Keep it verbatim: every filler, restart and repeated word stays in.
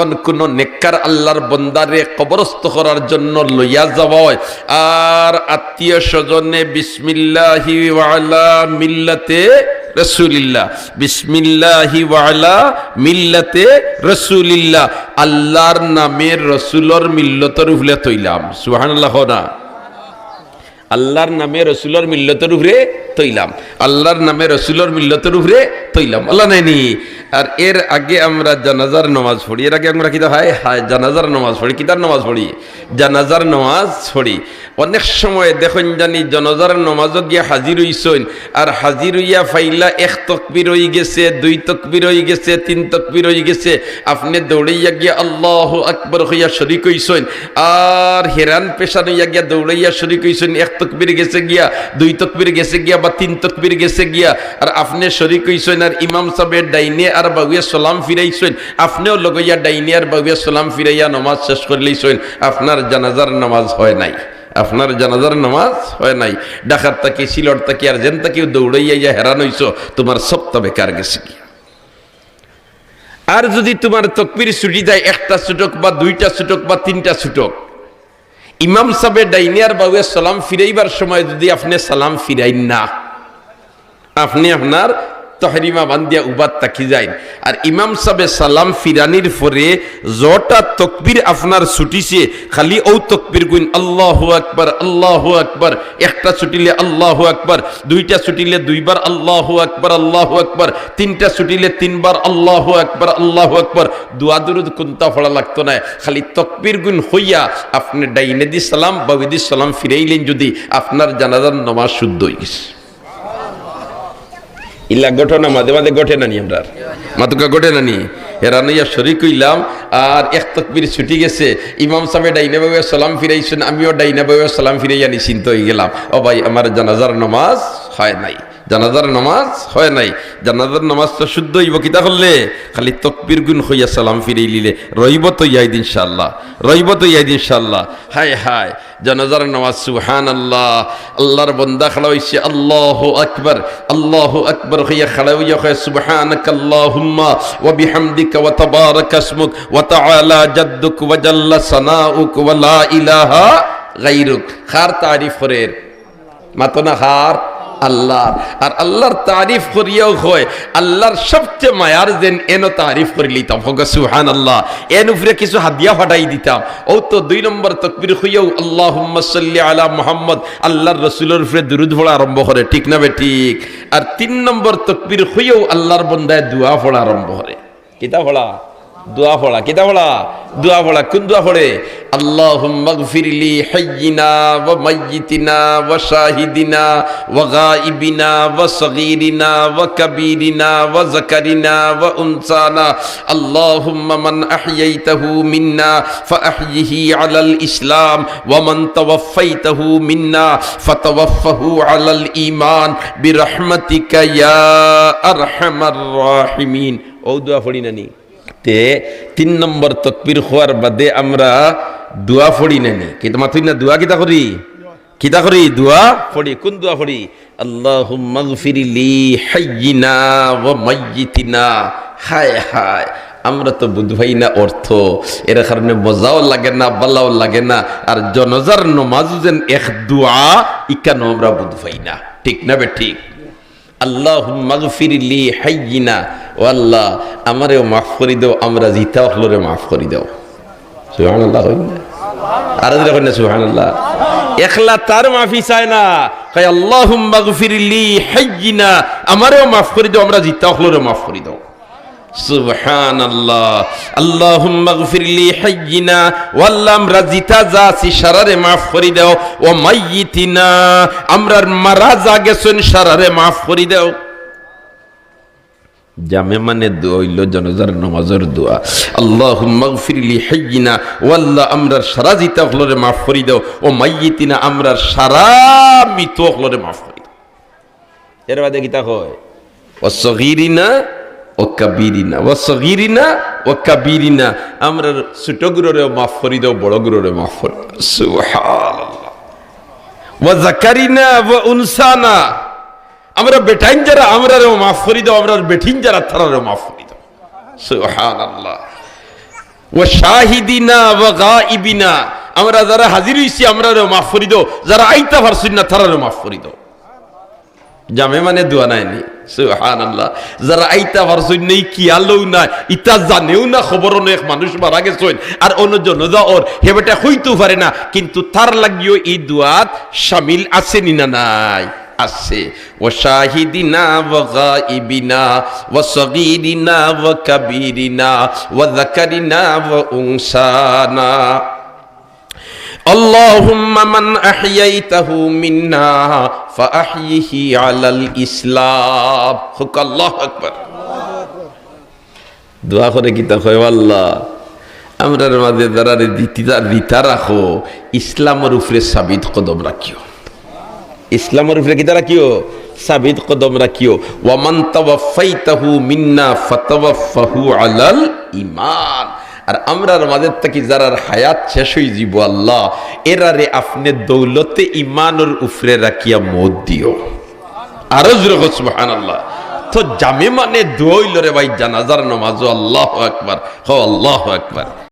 যখন কোনো নেককার আল্লাহর বন্দারে কবরস্থ করার জন্য লইয়া যাওয়া হয়, আর আত্মীয় স্বজনে বিসমিল্লাহি ওয়ালা মিল্লাতে রসুলিল্লাহ, বিসমিল্লাহি ওয়ালা মিল্লাতে রসুলিল্লাহ, আল্লাহর নামে রসুলর মিল্লতর উপরে তইলাম। সুবহানাল্লাহ কও না। আল্লাহর নামে রসুলর মিল্লতর উপরে তইলাম, আল্লাহর নামে রসুলর মিল্লতর উপরে তইলাম, আল্লাহ নাইনি। আর এর আগে আমরা জানাজার নামাজ পড়ি, এর আগে আমরা কিতা, হায় হায়, জানাজার নামাজ পড়ি, কিতার নামাজ পড়ি? জানাজার নামাজ পড়ি। অনেক সময় দেখইন জানি জানাজার নামাজও গিয়া হাজির অইছইন, আর হাজির অইয়া ফাইলা এক তকবির অই গেছে, দুই তকবির অই গেছে, তিন তকবির অই গেছে, আপনে দৌড়াইয়া গিয়া আল্লাহু আকবার কইয়া শরিক অইছইন, আর হেরান পেশান অইয়া গিয়া দৌড়াইয়া শরিক অইছইন, এক তকবির গেছে গিয়া, দুই তকবির গেছে গিয়া, বা তিন তকবির গেছে গিয়া, আর আপনে শরিক অইছইন, আর ইমাম সাবে ডাইনে আর বাউয়ে সালাম ফিরাইছইন, আপনেও লগইয়া ডাইনে আর বাউয়ে সালাম ফিরাইয়া নামাজ শেষ করিলাইছইন, আপনার জানাজার নামাজ হয় নাই, আপনার জানাজার নামাজ হয় নাই। ঢাকার থাকি, সিলট থাকি, আর যেন থাকিও দৌড়াইয়া আইয়া হেরান অইছো, তুমার সবটা বেকার গেছে গিয়া। আর যুদি তুমার তকবির ছুটি যায়, একটা ছুটক বা দুইটা ছুটক বা তিনটা ছুটক, ইমাম সাবে ডাইনে আর বাউয়ে সালাম ফিরাইবার সময় যুদি আপনে সালাম ফিরাইন না, আপনে আপনার তহরিমা বান্দিয়া উবাত থাকি যাইন। আর ইমাম সাবে সালাম ফিরানির পরে যটা তকবির আপনার ছুটিছে, খালি অউ তকবির গুইন, আল্লাহু আকবার, আল্লাহু আকবার, একটা ছুটিলে আল্লাহু আকবার, দুইটা ছুটিলে দুইবার আল্লাহু আকবার, আল্লাহু আকবার, তিনটা ছুটিলে তিনবার আল্লাহু আকবার, আল্লাহু আকবার। দোয়া দুরুদ কুন্তা পড়া লাগতো নায়, খালি তকবির গুইন কইয়া আপনে ডাইনেদি সালাম, বাউয়েদি সালাম ফিরাইলেন যুদি, আপনার জানাজার নামাজ শুদ্ধ অই গেছে। ইলা ঘটনা মাঝে মাঝে ঘটে না নি আমরার? মাতুক্কা ঘটে না নি? হেরান অইয়া শরিক অইলাম, আর এক তকবির ছুটি গেছে, ইমাম সাবে ডাইনে বাউয়ে সালাম ফিরাইছইন, আমিও ডাইনে বাউয়ে সালাম ফিরাইয়া নিশ্চিন্ত অই গেলাম, ও ভাই, আমার জানাজার নামাজ হয় নাই, জানাজার নামাজ হয় নাই। জানাজার নামাজ তো শুদ্ধ অইবো কিতা করলে? খালি তকবির গুইন কইয়া সালাম ফিরাইলিলে। রইবো তো ইয়াদ ইনশাআল্লাহ, রইবো তো ইয়াদ ইনশাআল্লাহ। হায় হায়, জানাজার নামাজ, সুবহানাল্লাহ। আল্লাহর বন্দা খাড়া অইছে, আল্লাহু আকবার, আল্লাহু আকবার কইয়া খাড়া অইয়া কয়, সুবহানাকাল্লাহুম্মা ওয়া বিহামদিকা ওয়া তাবারাকা ইসমুক ওয়া তাআলা জাদ্দুক ওয়া জাল্লা সানাউক ওয়া লা ইলাহা গায়রুক। কার তারিফ করের? মাতো না কার? আল্লাহর। আর আল্লাহর তারিফ করিয়াও কয়, আল্লাহর সবচে মায়ার যেন এনো তারিফ করিলিতাম। কউক্কা সুবহানাল্লাহ। এন উপরে কিছু হাদিয়া ফাটাই দিতাম। অউ তো দুই নম্বর তকবির কইয়াও আল্লাহুম্মা সাল্লি আলা মুহাম্মদ, আল্লাহর রসুলর উপরে দুরুদ পড়া আরম্ভ করে, ঠিক না বেঠিক? আর তিন নম্বর তকবির কইয়াও আল্লাহর বন্দায় দোয়া পড়া আরম্ভ করে। কিতা পড়া? দোয়া পড়া। কিতা পড়া? দোয়া পড়া। কুন দোয়া পড়ে? আল্লাহুম্মাগফির লি হাইয়িনা ওয়া মাইয়িতিনা ওয়া শাহিদিনা ওয়া গাইবিনা ওয়া সগীরিনা ওয়া কাবীরিনা ওয়া যাকারিনা ওয়া উনসানা। আল্লাহুম্মা মান আহইয়াইতাহু মিন্না ফাআহইহি আলাল ইসলাম ওয়া মান তাওয়াফফাইতাহু মিন্না ফাতাওয়াফফাহু আলাল ঈমান বিরাহমাতিকা ইয়া আরহামার রাহিমিন। অউ দোয়া পড়ি না নি? তে তিন নম্বর তকবির কওয়ার বাদে আমরা দোয়া পড়ি না নি? কিতা মাতইন না, দোয়া কিতা করি? কিতা করি? দোয়া পড়ি। কুন দোয়া পড়ি? আল্লাহুম্মাগফির লি হাইয়িনা ওয়া মাইয়িতিনা। হায় হায়, আমরা তো বুঝ পাই না অর্থ, এর কারণে মজাও লাগে না, ভালাও লাগে না। আর জানাজার নমাজও যেন এক দোয়া, ইখানও আমরা বুঝ পাই না, ঠিক না বেঠিক? আল্লাহুম্মাগফির লি হাইয়িনা, ও আল্লাহ, আমারেও মাফ করি দেও, আমরা জিতা অকলরে মাফ করি দেও। সুবহানাল্লাহ কইন না? আর জোরে কইন না সুবহানাল্লাহ। একলা তার মাফি চায় না, কয়, আল্লাহুম্মাগফির লি হাইয়িনা, আমারেও মাফ করি দেও, আমরা জিতা অকলরে মাফ করি দেও। সুবহানাল্লাহ। আল্লাহুম্মাগফির লি হাইয়িনা, ও আল্লাহ, আমরা জিতা যা আছি সারারে মাফ করি দেও। ওয়া মাইয়িতিনা, আমরার মারা যা গেছইন সারারে মাফ করি দেও। জামে মানে দোয়া অইলো জানাজার নমাজর দোয়া। আল্লাহুম্মাগফির লি হাইয়িনা, ও আল্লাহ, আমরার সারা জিতা অকলরে মাফ করি দেও। ওয়া মাইয়িতিনা, আমরার সারা মিত অকলরে মাফ করি দেও। এর বাদে কিতা কয়? ওয়া সগীরিনা ওয়া কাবীরিনা, ওয়া সগীরিনা ওয়া কাবীরিনা। আমরার ছোট গুরুরেও মাফ করি দেও, বড় গুরুরেও মাফ করি দেও। সুবহানাল্লাহ। ওয়া যাকারিনা ওয়া উনসানা। আমরা বেটাইন যারা, আমরারেও মাফ করি দেও, আমরার বেটিন যারা, তারারেও মাফ করি দেও। সুবহানাল্লাহ। ওয়া শাহিদিনা ওয়া গাইবিনা, আমরা যারা হাজির অইছি, আমরারেও মাফ করি দেও, যারা আইতা পারছইন না, তারারেও মাফ করি দেও। জামে মানে দোয়া নায়নি? সুবহানাল্লাহ। যারা আইতা পারছইন না, ই খিয়ালও নাই, ইতা জানেও না, খবর অনো এক মানুষ মারা গেছইন, আর অনো জনাজা অর, হে বেটা কইতেও পারে না, কিন্তু তার লাগিও ই দোয়াত শামিল আছে নি না নাই? আছে। ওয়া শাহিদিনা ওয়া গাইবিনা ওয়া সগীরিনা ওয়া কাবীরিনা ওয়া যাকারিনা ওয়া উনসানা। আল্লাহুম্মা মান আহইয়াইতাহু মিন্না ফাআহইহি আলাল ইসলাম। হোক আল্লাহু আকবার। দোয়া করে কিতা কয়, "ও আল্লাহ, আমরার মাঝে যারারে জিতা, জিতা রাখো, ইসলামর উপরে সাবিত কদম রাখিও।" ইসলামর উপরে কিতা রাখিও? সাবিত কদম রাখিও। "ওয়া মান তাওয়াফফাইতাহু মিন্না ফাতাওয়াফফাহু আলাল ঈমান।" আর আমরার মাঝে থাকি যারার হায়াত শেষ অইযিবো, আল্লাহ, এরারে আপনে দৌলতে ঈমানর উপরে রাখিয়া মউত দিও। আরো জোরে কও, সুবহানাল্লাহ। তো জামে মানে দোয়া অইলো রে ভাই, জানাজার নামাজও। আল্লাহু আকবার। কও, আল্লাহু আকবার।